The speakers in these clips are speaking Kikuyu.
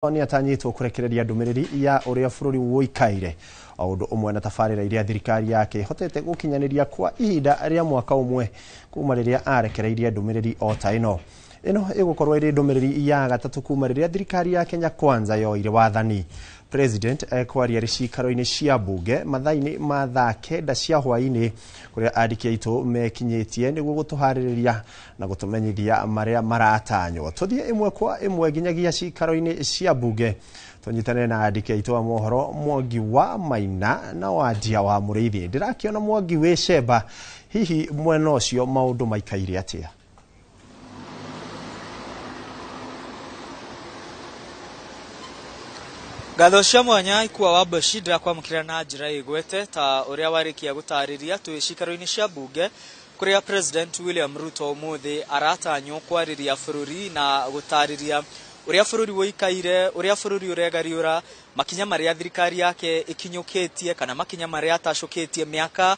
Nĩ atanyĩtwo kũrekereria ndũmĩrĩri ya ũrĩa bũrũri ũikaire o ũndũ ũmwe na tabarĩra iria thirikari yake ĩhotete gũkinyanĩria kwa ihinda rĩa mwaka ũmwe kuma rĩrĩa arekereirie ndũmĩrĩri o ta ĩno. Ĩno ĩgũkorwo ĩrĩ ndũmĩrĩri ya gatatũ kuma rĩrĩa thirikari ya Kenya Kwanza yoire wathani. President ekwaria cikaro-inĩ cia bunge mathaa-inĩ ma thaa 9 cia hwaĩ-inĩ kũrĩa andĩki aitũ mekinyĩtie nĩguo gũtũharĩrĩria na gũtũmenyithia marĩa maratanywo. Tũthiĩ ĩmwe kwa ĩmwe nginyagia cikaro-inĩ cia bunge tũnyitanĩre na andĩki aitũ a mohoro Mwangi wa Maina na Wanjia wa Mũrĩithi. Ndĩrakĩona Mwangi wĩ cemba, hihi mwena ũcio maũndũ maikaire atĩa? Ngatho cia mwanya Ikua wa Mboci ndĩrakwamũkĩra na njĩra ĩgwete ta ũrĩa warĩkia gũtarĩria twĩ cikaro-inĩ cia bunge kũrĩa President William Ruto ũmũthĩ aratanywo kwarĩria bũrũri na gũtarĩria ũrĩa bũrũri ũikaire, ũrĩa bũrũri ũregariũra, makinya marĩa thirikari yake ĩkinyũkĩtie kana makinya marĩa atacũkĩtie mĩaka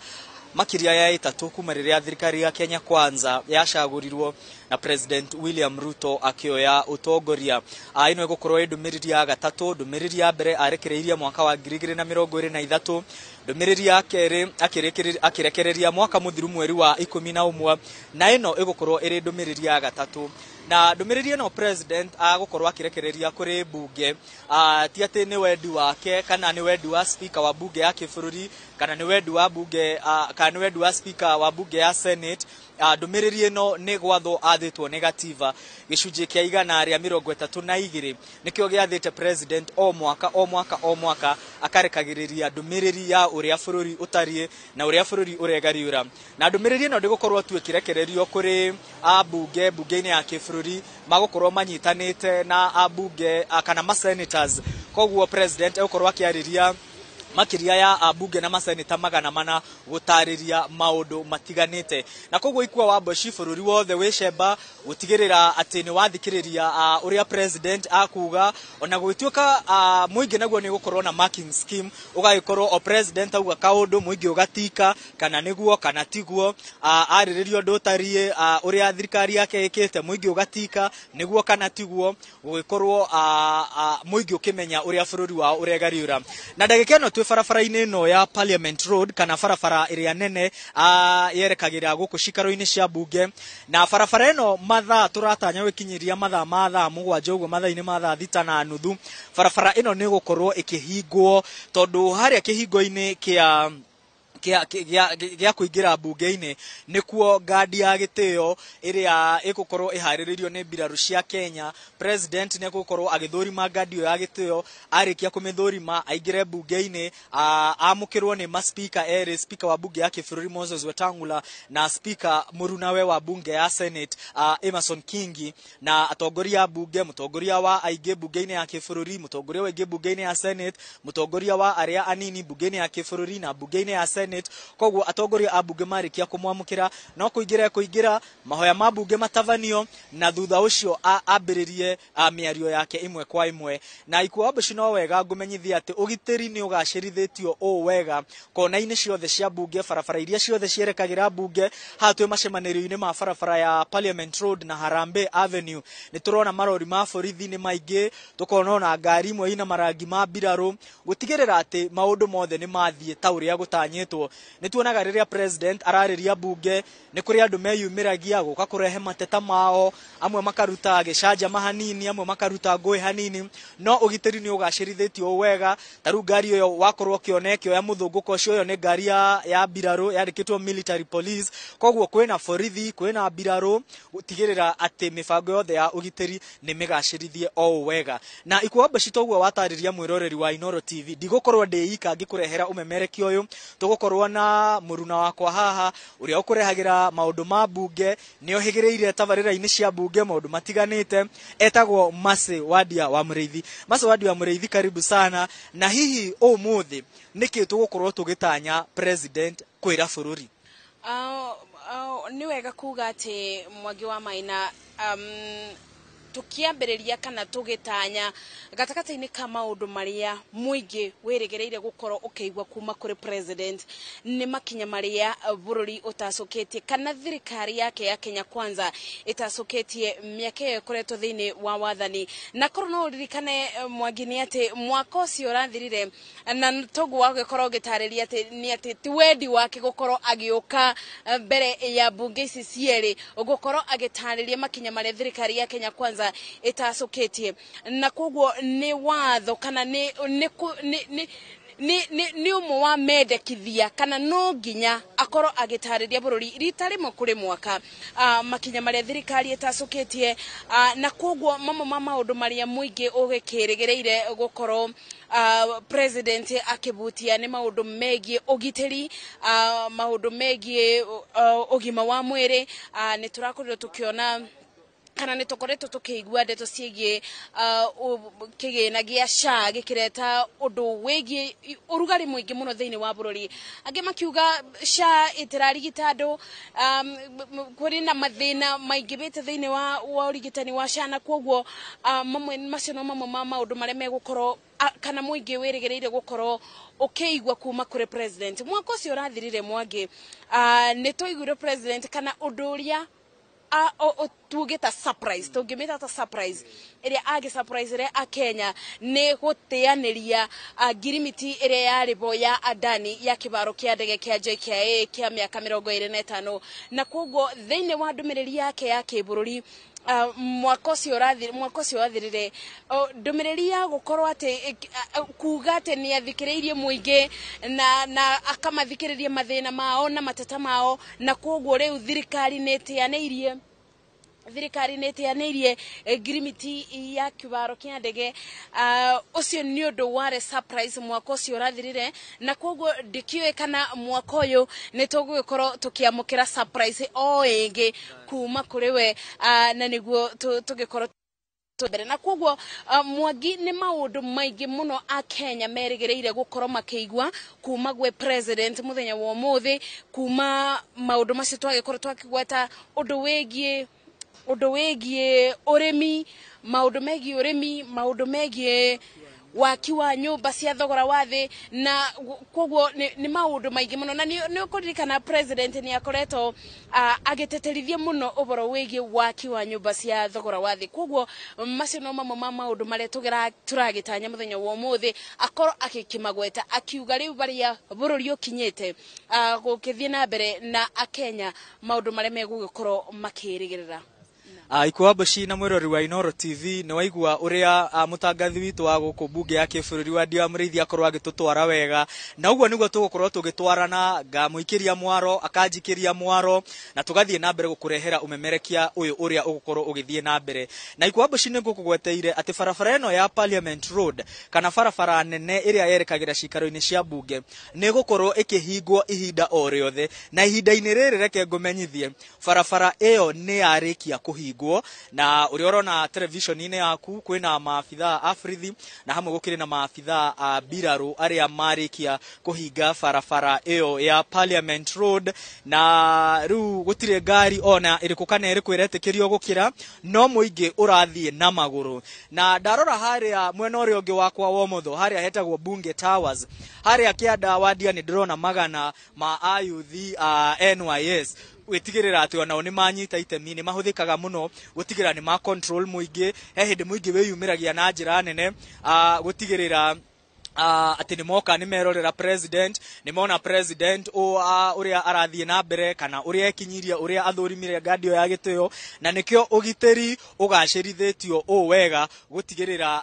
makĩria ya 3 kuma rĩrĩa thirikari ya Kenya Kwanza yacagũrirwo na President William Ruto akĩoya ũtongoria. Ĩno ĩgũkorwo ĩ ndũmĩrĩri ya gatatũ. Ndũmĩrĩri ya mbere arekereirie mwaka wa 2023, ndũmĩrĩri ya kerĩ akĩrekereria mwaka mũthiru mweri wa 11, na ĩno ĩgũkorwo ĩrĩ ndũmĩrĩri ya gatatũ. Na ndũmĩrĩri ĩno President agũkorwo akĩrekereria kũrĩ bunge, ti atĩ nĩ wendi wake kana nĩ wendi wa speaker wa bunge ya kĩbũrũri kana nĩ wendi wa bunge, kana nĩ wendi wa speaker wa bunge ya Senate. Ndũmĩrĩri ĩno nĩ gwathwo athĩtwo nĩ gatiba gĩcunjĩ kĩa 132 nĩkĩo gĩathĩte President o mwaka o mwaka o mwaka akarekagĩrĩria ndũmĩrĩri ya ũrĩa bũrũri ũtariĩ na ũrĩa bũrũri ũregariũra. Na ndũmĩrĩri ĩno ndĩgũkorwo tu ĩkĩrekererio kũrĩ ambunge bunge-inĩ ya kĩbũrũri, magũkorwo manyitanĩte na ambunge kana ma senators. Koguo President egũkorwo akĩarĩria makĩria ya ambunge na maseneta 400 gũtarĩria maũndũ matiganĩte. Na koguo Ikua wa Mboci bũrũri wothe wĩ cemba gũtigĩrĩra atĩ nĩ wathikĩrĩria ũrĩa President akuga, ona gũgĩtuĩka mũingĩ naguo nĩ ũgũkorwo na marking scheme, ũgagĩkorwo o President auga kaũndũ mũingĩ ũgatika kana nĩguo kana tiguo, arĩrĩria ũndũ ũtariĩ, ũrĩa thirikari yake ĩkĩte mũingĩ ũgatika nĩguo kana tiguo, gũgĩkorwo mũingĩ ũkĩmenya ũrĩa bũrũri wao ũregariũra. Na ndagĩka ĩno twĩ barabara-inĩ ĩno ya Parliament Road kana barabara ĩrĩa nene yerekagĩra gũkũ cikaro-inĩ cia bunge, na barabara ĩno mathaa tũratanya gũkinyĩria mathaa ma thaa 7 ũguo mathaa-inĩ ma thaa 6:30 barabara ĩno nĩ ĩgũkorwo ĩkĩhingwo tondũ harĩa kĩhingo-inĩ kĩa kũingĩra bunge-inĩ nĩkuo ngandi ya gĩtĩo ĩrĩa ĩgũkorwo ĩharĩrĩirio nĩ mbirarũ cia Kenya. President nĩ egũkorwo agĩthũrima ngandi ĩyo ya gĩtĩo, arĩkia kũmĩthũrima aingĩre bunge-inĩ, amũkĩrwo nĩ ma speaker erĩ, speaker wa bunge ya kĩbũrũri Moses Wetangula na speaker mũrunawe wa bunge ya Senate Emerson Kingi, na atongoria a bunge, mũtongoria wa aingĩ bunge-inĩ ya kĩbũrũri, mũtongoria wa aingĩ bunge-inĩ ya Senate, mũtongoria wa arĩa anini bunge-inĩ ya kĩbũrũri na bunge-inĩ ya Senate. Koguo atongoria a bunge marĩkia kũmwamũkĩra no kũingĩra mahoya ma bunge matabanio, na thutha ũcio ambĩrĩrie mĩario yake ĩmwe kwa ĩmwe. Na Ikua wa Mboci no wega ngũmenyithia atĩ ũgitĩri nĩ ũgacĩrithĩtio ũũ wega kona-inĩ ciothe cia bunge, barabara iria ciothe cierekagĩra bunge. Haha twĩ macemanĩrio-inĩ ma barabara ya Parliament Road na Harambee Avenue nĩ tũrona marori ma borithi nĩ maingĩ, tũkona ona ngari imwe ina marangi ma mbirarũ gũtigĩrĩra atĩ maũndũ mothe nĩ mathiĩ ta ũrĩa gũtanyĩtwo. Nĩ tuonaga rĩrĩa President ararĩria bunge nĩ kũrĩ andũ meyumĩragia gũka kũrehe mateta mao, amwe makaruta gĩcanjama hanini, amwe makaruta ngũĩ hanini, no ũgitĩri nĩ ũgacĩrithĩtio wega. Ta rĩu ngari ĩyo wakorwo ũkĩona ĩkĩoya mũthũngũko ũcio, ĩyo nĩ ngari ya mbirarũ yandĩkĩtwo military police. Koguo kwĩna borithi, kwĩna mbirarũ gũtigĩrĩra atĩ mĩbango yothe ya ũgitĩri nĩ mĩgacĩrithie o wega. Na Ikua wa Mboci toguo watarĩria mwĩroreri wa Inooro TV, ndigũkorwo ndĩ ika ngĩkũrehera ũmemerekia ũyũ, tũgũkorwo na mũruna wakwa haha ũrĩa ũkũrehagĩra maũndũ ma bunge, nĩ ohĩgĩrĩire tabarĩra-inĩ cia bunge maũndũ matiganĩte, etagwo Mercy Wandia wa Mũrĩithi. Mercy Wandia wa Mũrĩithi, karibu sana. Na hihi ũmũthĩ nĩkĩ tũgũkorwo tũgĩtanya President kwĩra bũrũri? Nĩ wega kuga atĩ Mwangi wa Maina, Tukiambĩrĩria kana tũgĩtanya gatagatĩ-inĩ ka maũndũ marĩa mũingĩ wĩrĩgĩrĩire gũkorwo ũkĩigua kuma kũrĩ president nĩ makinya marĩa bũrũri ũtacũkĩtie kana thirikari yake ya Kenya Kwanza ĩtacũkĩtie mĩaka ĩyo ĩkoretwo thĩinĩ wa wathani. Na korwo no ũririkane, Mwangi, nĩ atĩ mwaka ũcio ũrathirire na toguo wagĩkorwo ũgĩtarĩria atĩ nĩ atĩ ti wendi wake gũkorwo agĩũka mbere ya mbunge ici cierĩ gũkorwo agĩtarĩria makinya marĩa thirikari ya Kenya Kwanza ĩtacũkĩtie, na koguo nĩ watho kana nĩ nĩ nĩ nĩ nĩ nĩ nĩ ũmwe wa mendekithia kana no nginya akorwo agĩtarĩria bũrũri rita rĩmwe kũrĩ mwaka makinya marĩa thirikari ĩtacũkĩtie, na koguo mamwe ma maũndũ marĩa mũingĩ ũgĩkĩrĩgĩrĩire gũkorwo president akĩbutia nĩ maũndũ megiĩ ũgitĩri, maũndũ megiĩ ũgima wa mwĩrĩ. Nĩ tũrakorirwo tũkĩona kana nĩ tũkoretwo tũkĩigua ndeto ciĩgiĩ kĩgĩna gĩa SHA gĩkĩreta ũndũ wĩgiĩ ũrugarĩ mũingĩ mũno thĩinĩ wa bũrũri, angĩ makiuga SHA ĩtĩrarigita andũ, kũrĩ na mathĩna maingĩhĩte thĩinĩ wa ũrigitani wa SHA, na koguo mamwe macio no mamwe ma maũndũ marĩa megũkorwo kana mũingĩ wĩrĩgĩrĩire gũkorwo ũkĩigua kuma kũrĩ president. Mwaka ũcio ũrathirire, Mwangi, nĩ twaiguire president kana ũndũ ũrĩa tuge ta surprise, tũngĩmĩta ta surprise ĩrĩa agĩ surprise a Kenya nĩ gũteanĩria ngirimiti ĩrĩa yarĩ bo ya Adani ya kĩbaro kĩa ndege kĩa JKIA kĩa mĩaka 25, na koguo thĩinĩ wa ndũmĩrĩri yake ya kĩbũrũri mwaka ũcio wathirire, ndũmĩrĩri ya gũkorwo atĩ kuga atĩ nĩ athikĩrĩirie mũingĩ na akamathikĩrĩria mathĩna mao na mateta mao, na koguo rĩu thirikari nĩ ĩteanĩirie ngirimiti ya kĩbaro kĩa ndege. Ũcio nĩ ũndũ warĩ surprise mwaka ũcio ũrathirire, na koguo ndikĩũĩ kana mwaka ũyũ nĩ tũgũgĩkorwo tũkĩamũkĩra surprise o ĩngĩ kuma kũrĩ we, na nĩguo tũgĩkorwo mbere. Na koguo Mwangi, nĩ maũndũ maingĩ mũno a Kenya merĩgĩrĩire gũkorwo makĩigua kuma gwĩ president mũthenya wa ũmũthĩ, kuma maũndũ macio twagĩkorwo twakĩgweta, ũndũ wĩgiĩ ũrĩmi, maũndũ megiĩ ũrĩmi, maũndũ megiĩ waki wa nyũmba cia thogora wa thĩ, na koguo nĩ maũndũ maingĩ mũno. Na nĩ ũkũririkana president nĩ akoretwo agĩtĩtĩrithia mũno ũhoro wĩgiĩ waki wa nyũmba cia thogora wa thĩ, koguo macio no mamwe ma maũndũ marĩa tũragĩtanya mũthenya wa ũmũthĩ akorwo agĩkĩmagweta akiuga rĩu barĩa bũrũri ũkinyĩte, gũkĩthiĩ na mbere na akenya maũndũ marĩa megũgĩkorwo makĩrĩgĩrĩra. Ikua Mboci na mwĩrori wa Inoro TV, nĩ waigua ũrĩa mũtangathi witũ wa gũkũ mbunge ya kĩbũrũri wa Ndia Mũrĩithi akorwo agĩtũtwara wega, na ũguo nĩguo tũgũkorwo tũgĩtwarana, ngamũikĩria mwaro akanjikĩria mwaro, na tũgathiĩ na mbere gũkũrehera ũmemerekia ũyũ ũrĩa ũgũkorwo ũgĩthiĩ na mbere. Na Ikua Mboci, nĩ ngũkũgweteire atĩ barabara ĩno ya Parliament Road kana barabara nene ĩrĩa yerekagĩra cikaro-inĩ cia mbunge nĩ ĩgũkorwo ĩkĩhingwo ihinda o rĩothe, na ihinda-inĩ rĩrĩ reke ngũmenyithie barabara ĩyo nĩ yarĩkia kũhingwo, na ũrĩa ũrona televishoni-inĩ yaku kwĩna maabithaa a borithi na hamwe gũkĩrĩ na maabithaa a mbirarũ arĩa marĩkia kũhinga barabara ĩyo ya Parliament Road, na rĩu gũtirĩ ngari ona ĩrĩkũ kana ĩrĩkũ ĩretĩkĩrio gũkĩra, no mũingĩ ũrathiĩ na magũrũ. Na ndarora harĩa mwena ũrĩa ũngĩ wakwa wa ũmotho, harĩa hetagwo Bunge Towers, harĩa kĩanda wandia, nĩ ndĩrona magana ma ayuthi a NYS gwĩtigĩrĩra atĩ onao nĩ manyita itemi. Nĩ mahũthĩkaga mũno gũtigĩrĩra nĩ ma control mũingĩ. He hĩndĩ mũingĩ wĩyumĩragia na njĩra nene gũtigĩrĩra atĩ nĩ moka nĩ merorera president, nĩ mona president ũrĩa arathiĩ na mbere kana ũrĩa ekinyirie, ũrĩa athũrimire ngandi ĩyo ya gĩtĩo, na nĩkĩo ũgitĩri ũgacĩrithĩtio ũũ wega gũtigĩrĩra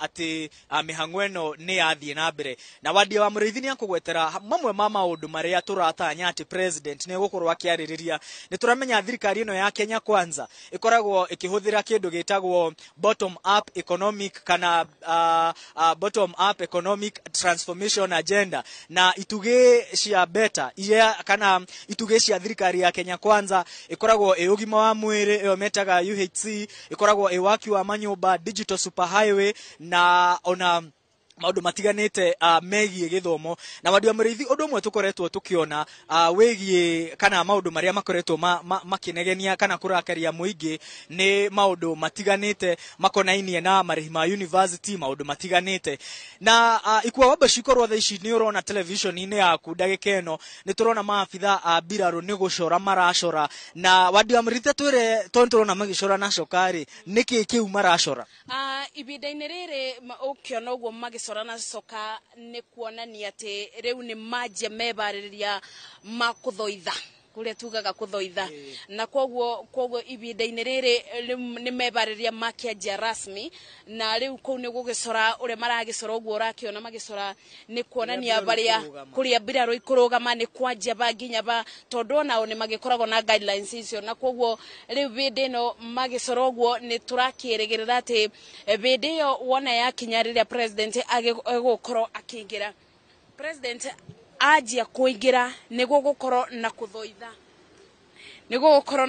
atĩ mĩhang'o ĩno nĩ yathiĩ na mbere. Na Wandia wa Mũrĩithi nĩ akũgwetera mamwe ma maũndũ marĩa tũratanya atĩ president nĩ egũkorwo akĩarĩrĩria. Nĩ tũramenya thirikari ĩno ya Kenya Kwanza ĩkoragwo ĩkĩhũthĩra kĩndũ gĩtagwo bottom up economic kana bottom up economic transformation agenda, na itugĩ cia beta iria kana itugĩ cia thirikari ya Kenya Kwanza ĩkoragwo ĩ ũgima wa mwĩrĩ, ĩyo metaga UHC, ĩkoragwo ĩ waki wa manyũmba, digital super highway, na ona Maũndũ matiganĩte megiĩ gĩthomo na Wandia Mũrĩithi. Ũndũ ũmwe tũkoretwo tũkĩona wĩgiĩ kana maũndũ marĩa makoretwo makĩnegenia kana kũrakaria mũingĩ nĩ maũndũ matiganĩte makonainie na marĩhi ma university, maũndũ matiganĩte na Ikua Wambe cikorwo thaa ici nĩ ũrona television-inĩ yaku ndagĩka ĩno, nĩ tũrona maabitha a mbirarũ nĩ gũcora maracora. Na Wandia Mũrĩithi, twĩre, tondũ tũrona magĩcora na coka rĩ, nĩkĩ kĩu maracora? Ihinda-inĩ rĩrĩ ũkĩona ũguo magĩcora na coka nĩ kuonania atĩ rĩu nĩ manjia mebarĩrĩria ma kũthoitha, kũrĩa tugaga kũthoitha, na koguo ihinda-inĩ rĩrĩ rĩu nĩ mebarĩrĩria makĩanjia rasmi. Na rĩu kũu nĩ gũgĩcora ũrĩa maragĩcora ũguo ũrakĩona magĩcora nĩ kuonania mbirarũ barĩa ikũrũgama. Kũrĩa mbirarũ ikũrũgama nĩ kwanjia ba nginya ba, tondũ onao nĩ magĩkoragwo na guidelines icio. Na koguo rĩu hĩndĩ ĩno magĩcora ũguo nĩ tũrakĩrĩgĩrĩra atĩ hĩndĩ ĩyo wona yakinya rĩrĩa president egũkorwo akĩingĩra, president anjia kũingĩra, nĩ gũgũkorwo na kũthoitha, nĩ gũgũkorwo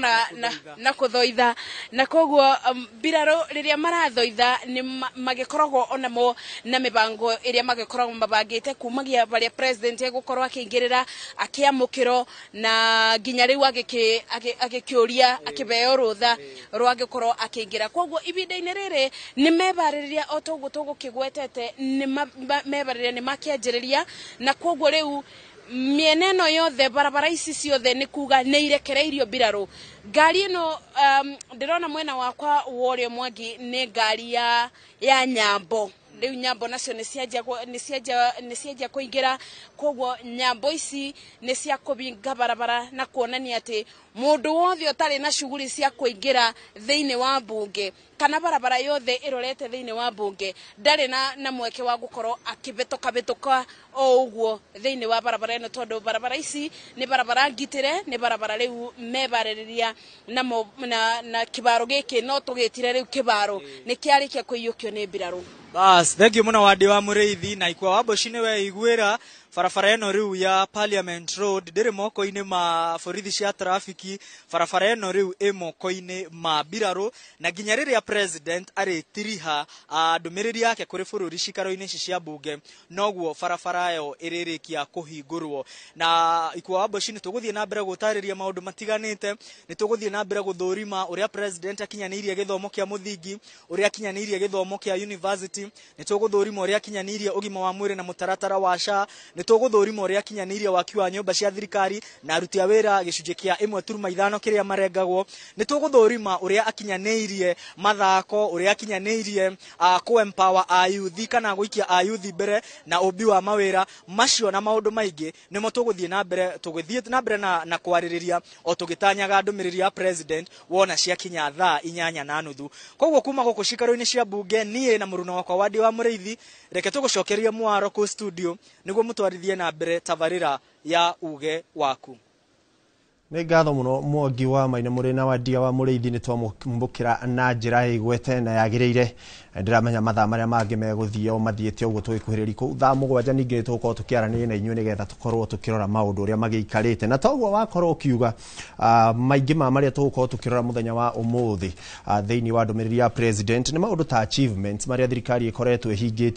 na kũthoitha. Na koguo mbirarũ rĩrĩa marathoitha nĩ magĩkoragwo onamo na mĩbango ĩrĩa magĩkoragwo mabangĩte kumagia barĩa president egũkorwo akĩingĩrĩra, akĩamũkĩrwo, na nginya rĩu agĩkĩũria akĩheo rũtha rwa gũkorwo akĩingĩra. Koguo ihinda-inĩ rĩrĩ nĩ mebarĩrĩria o toguo tũgũkĩgwetete, nĩ mebarĩrĩria nĩ makĩanjĩrĩria. Na koguo rĩu mĩena ĩno yothe, barabara ici ciothe, nĩ kuga nĩ irekereirio mbirarũ. Ngari ĩno ndĩrona mwena wakwa wa ũrĩo, Mwangi, nĩ ngari ya nyambo. Rĩu nyambo nacio nĩ cianjia kũingĩra. Koguo nyambo ici nĩ cia kũbinga barabara na kuonania atĩ mũndũ wothe ũtarĩ na shughuli cia kũingĩra thĩinĩ wa mbunge kana barabara yothe ĩrorete thĩinĩ wa mbunge ndarĩ na mweke wa gũkorwo akĩbĩtũka bĩtũka o ũguo thĩinĩ wa barabara ĩno, tondũ barabara ici nĩ barabara ngitĩre, nĩ barabara rĩu mebarĩrĩria namo na kĩbaro gĩkĩ no tũgĩtire rĩu kĩbaro nĩ kĩarĩkia kũiyũkio nĩ mbirarũ. Bas, thank you muno Wandi wa Mũrĩithi. Na Ikua wa Mboci nĩ weiguĩra, barabara ĩno rĩu ya Parliament Road ndĩrĩ moko-inĩ ma borithi cia trafiki. Barabara ĩno rĩu ĩ moko-inĩ ma mbirarũ, na nginya rĩrĩa president arĩtiriha ndũmĩrĩri yake kũrĩ bũrũri cikaro-inĩ ici cia mbunge, noguo barabara ĩyo ĩrĩrĩkia kũhingũrwo. Na Ikua wa Mboci, nĩ tũgũthiĩ na mbere gũtarĩria maũndũ matiganĩte, nĩ tũgũthiĩ na mbere gũthũrima ũrĩa president akinyanĩirie gĩthomo kĩa mũthingi, ũrĩa akinyanĩirie gĩthomo kĩa university, nĩ tũgũthũrima ũrĩa akinyanĩirie ũgima wa mwĩrĩ na mũtaratara wa SHA, nĩ tũgũthũrima ũrĩa akinyanĩirie waki wa nyũmba cia thirikari na aruti a wĩra gĩcunjĩ kĩa 1.5 kĩrĩa marengagwo, nĩ tũgũthũrima ũrĩa akinyanĩirie mathako, ũrĩa akinyanĩirie kũ empower ayuthi kana gũikia ayuthi mbere na ũmbi wa mawĩra macio, na maũndũ maingĩ nĩmo tũgũthiĩ na mbere, tũgĩthiĩ na mbere na kwarĩrĩria o tũgĩtanyaga ndũmĩrĩri ya president wona ciakinya thaa 8:30. Koguo kuma gũkũ cikaro-inĩ cia mbunge, niĩ na mũruna wakwa Wandi wa Mũrĩithi, reke tũgũcokerie mwaro kũ studio nĩguo mũtwarithie na mbere tabarĩra ya Uge Waku. Nĩ ngatho mũno Mwangi wa Maina mũrĩ na Wandia wa Mũrĩithi, nĩ twamũkĩra na njĩra ĩgwete na yagĩrĩire. Ndĩramenya mathaa marĩa mangĩ megũthiĩ o mathiĩte ũguo tũgĩkuhĩrĩria kũu thaa 7, ningĩ nĩ tũgũkorwo tũkĩaranĩria na inyuĩ nĩgetha tũkorwo tũkĩrora maũndũ ũrĩa magĩikarĩte. Na toguo wakorwo ũkiuga, maingĩ ma marĩa tũgũkorwo tũkĩrora mũthenya wa ũmũthĩ thĩinĩ wa ndũmĩrĩri ya president nĩ maũndũ ta achievements marĩa thirikari ĩkoretwo ĩhingĩtie.